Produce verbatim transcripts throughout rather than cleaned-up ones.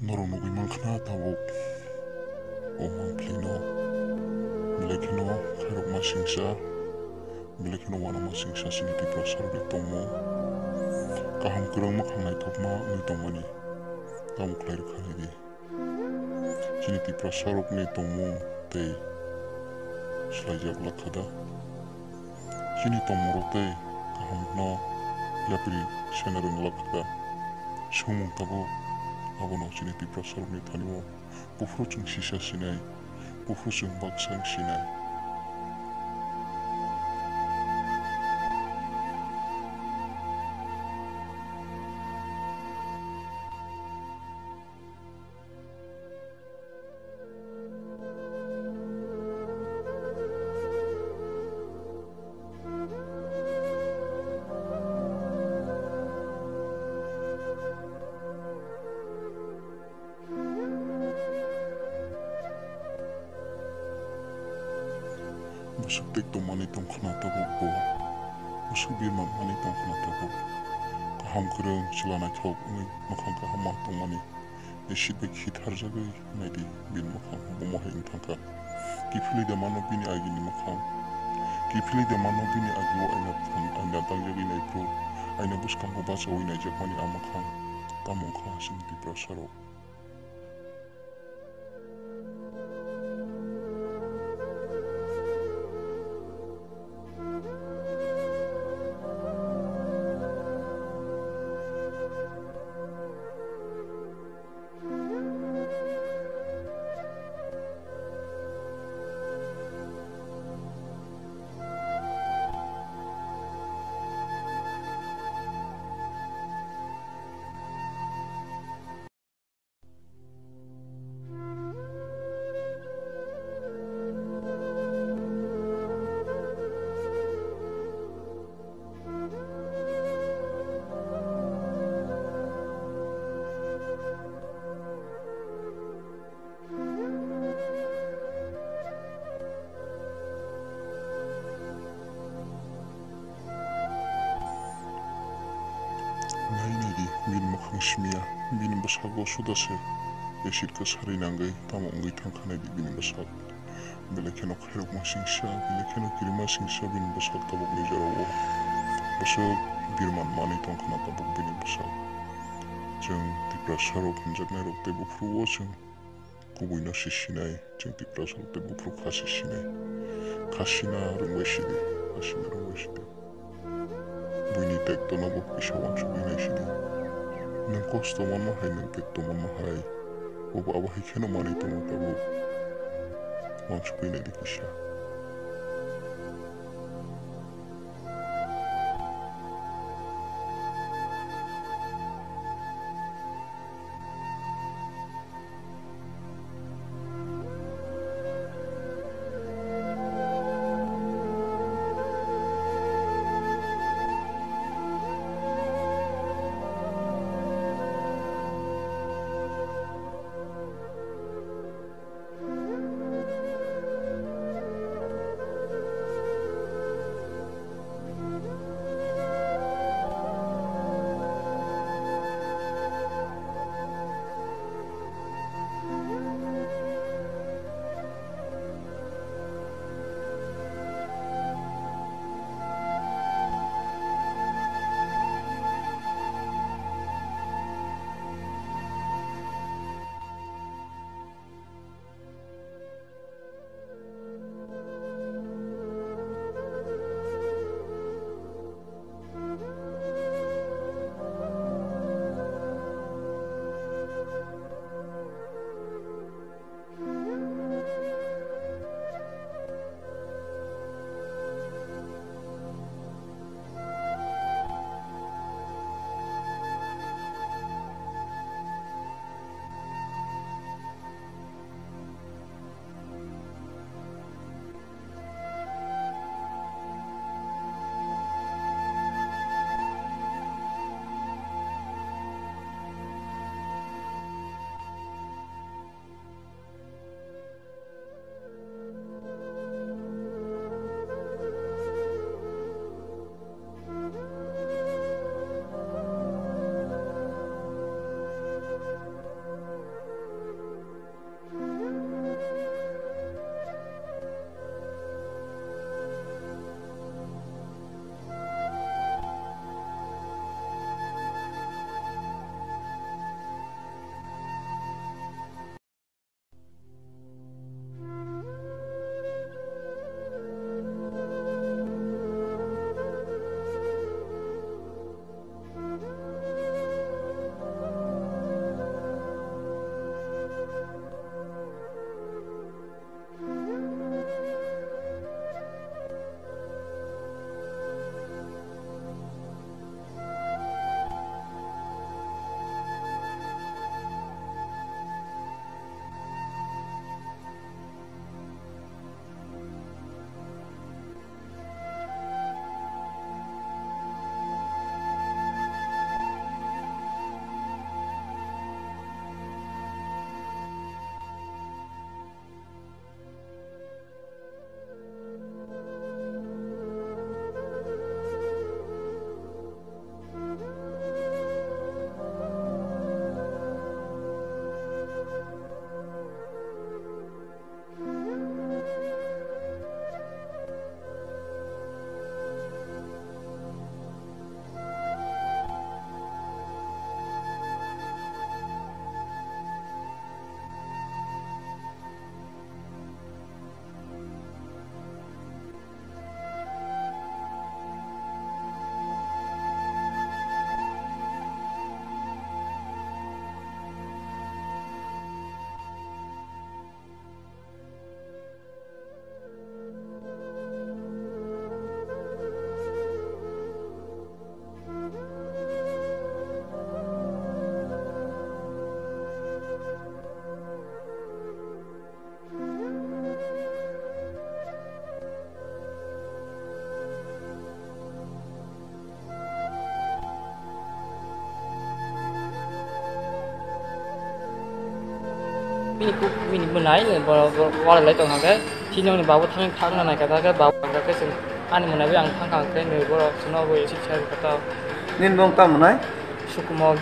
Norok nugwi mankha na tabuk o mankhlino, belai kheno khairokma singsa, belai kheno uanama singsa chini Tiprasarokni tongmung. Kaham kwrwng mwkhang naithokma wngwi tongmani tamo khlai rwkha nai di. Chini Tiprasarokni tongmung tei swlaijak lakha da? Chini tongmungrok tei kahamno yapri sena rwng lakha da? Swngmung tabuk abono chini Tiprasarokni thani-o buphuru chwng sisa sinai, buphuru chwng baksa wng sinai. Bwswk tei tongmani tongkhwna tabuk bo, bwswk birman manwi tongkhwna tabuk. Kaham kwrwng, chwla naithok wngwi mwkhang kaham ma tongmani. Acid bai khitharjagwi naidi bini mwkhang, bo mohai wng thangkha. Kiphilwi de mano bini agini mwkhang? Kiphilwi de mano bini agio aina, aina dangjagwi naiphuru, aina bwskango bachaui naijakmani a mwkhang? Tamo wngkha chini Tiprasarok. Nai naidi, bini mwkhang simiya, bini bwsakgo suda se acid kwsarwi nangwi tamo wngwi thangkha naidi bini bwsak. Belai kheno khairokma singsa, belai kheno kirima singsa bini bwsak tabukni jorao. Bwswk birman manwi tongkhwna tabuk bini bwsak. Chwng Tiprasarok hwnjaknairok tei buphuru-o chwng kubuino se sinai, chwng Tiprasarok tei buphuru kha se sinai. Kha sina rwngbai sidi, kha sina rwngbai sidi. Buini tektono bo kisa uansugwi nai sidi. Nwng kosto manma hai, nwng tekto manma hai, bobo abo hai kheno manwi tongo tabuk. Uansugwi naidi kisa. Bini kuk bini bwnai, borok, borok walai lai tong hwnkhe, chini nokni babu thangwi thangna naikha, thangkhe babu hwnkhe chwng ani mwnai bai ang thangkha hwnkhe, nwi borok chwngno bo isi chai kha tao. Nini mung tamo mwnai? Sukumoi.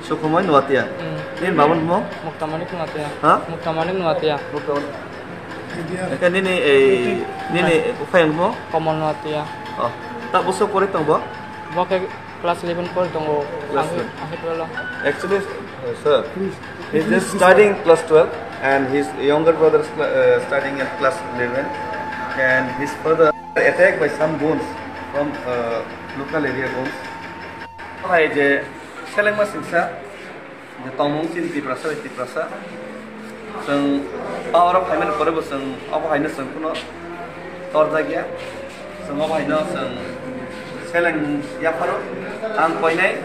Sukumoi Nuatia. Hmm. Nini babuni mung? Mukta Manik Nuatia. Ha? Mukta Manik Nuatia. Mukta Manik. Hwnkhe nini, ei, nini buphayung mung? Komol Nuatia. Oh. Ta bwswk pori tong bo? Bo khe Class eleven pori tongo. Class ang, eleven. Ang twelve. Actually, uh, sir, he's just studying class twelve and his younger brother is cla- uh, studying at class eleven, and his father attacked by some goons from uh, local area goons. Hai je selengma singsa je tongmung chini Tiprasa bai Tiprasa. Chwng power o phaimani pore bo chwng obo haino chwng kuno torjakya. Chwng obo haino chwng seleng yapharo ang koinai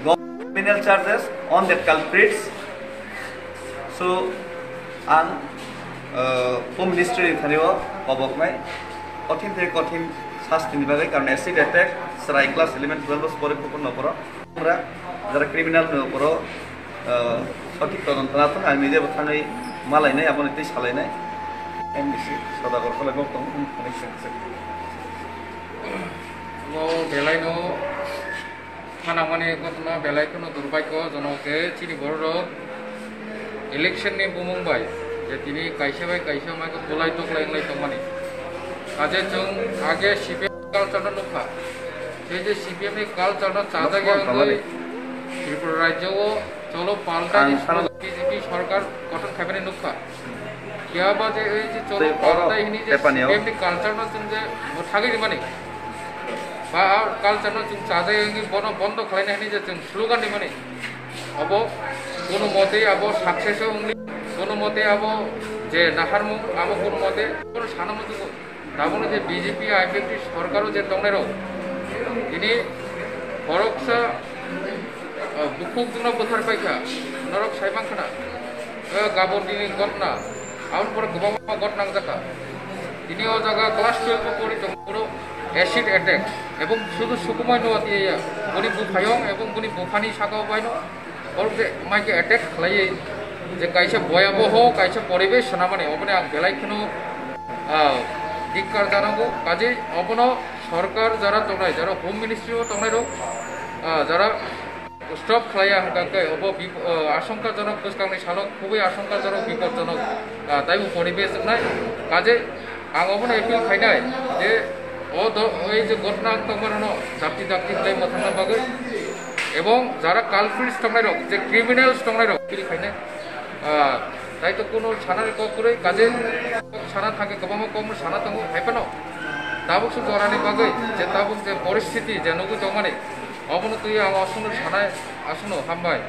go criminal charges on that culprits. So ang, uh, Home Ministry ni thani o koboknai kothin tei kothin sasti ni bagwi, karon acid attack chwrai class eleven twelve o pore kukur no poro. Jara criminal no poro, ah, sothik todonto na thung, ang nije bo thangwi malainai, aboni tei salainai. M D C Sodagor Kolai bo tongo, hmm, connection se. Bo belai no phanangmani ghotna belai kheno durbhagyo jonok je chini borok election ni bumung bai je tini kaisa bai kaisa mai khe bulai toklai wnglai tongmani. Aje chwng age C P M culture no nukha. Tei je C P M ni culture no chajak ya wngwi Tripura rajyo o cholo paltai ni slogan B J P sorkar gothon khaimani nukha. Phiya ba je ei je cholo paltai hini je C P M ni culture no chwng je mwthagwi rimani ba a culture no chwng chajak ya wngwi bono bondo khlaina hini je chwng slogan rimani. Abo kono mote abo success o wngli, kono mote abo je naharmung abo kono mote bono sana muchungo. Tabukno je B J P I P F T sorkaro je tongnairok, tini khoroksa, ah, bukhuk jwkno bwthar paikha, norok sai mankha na, ah, gabon dini gotna, aboni pore kwbangma gotna wngjakha. Tini o jaga class twelve o pori tongmano acid attack, ebong sudu sukumai no atiya ya, boni buphayong ebong boni buphani sakao baino, Borok je mai khe attack khlaiwi je kaisa boyaboho kaisa poribesh swnamani, oboni ang belai kheno, ah, dikkar janago. Kaje obono sorkar jara tongnai, jara Home Ministry o tongnai rok, ah, jara stop khlaiya hwnkha khe obo bip-, ah, asongkajonok bwskangni salo khubui asongkajonok bipodjonok, ah, taibo poribesh wngnai. Kaje Ang obono appeal khainai je o do-, ei je gotna wng tongmarokno dakti dakti khlai mwthangna bagwi ebong jara culprits tongnairok, je criminals tongnairok appeal khainai, ah, tai to kuno sanani kok kwrwi kaje sana thangkhe kwbangma kokno sana tongo hai phano tabuk se jorani bagwi je tabuk je poristiti je nugwi tongmani obono twi ang aswkno sanai aswkno hambai.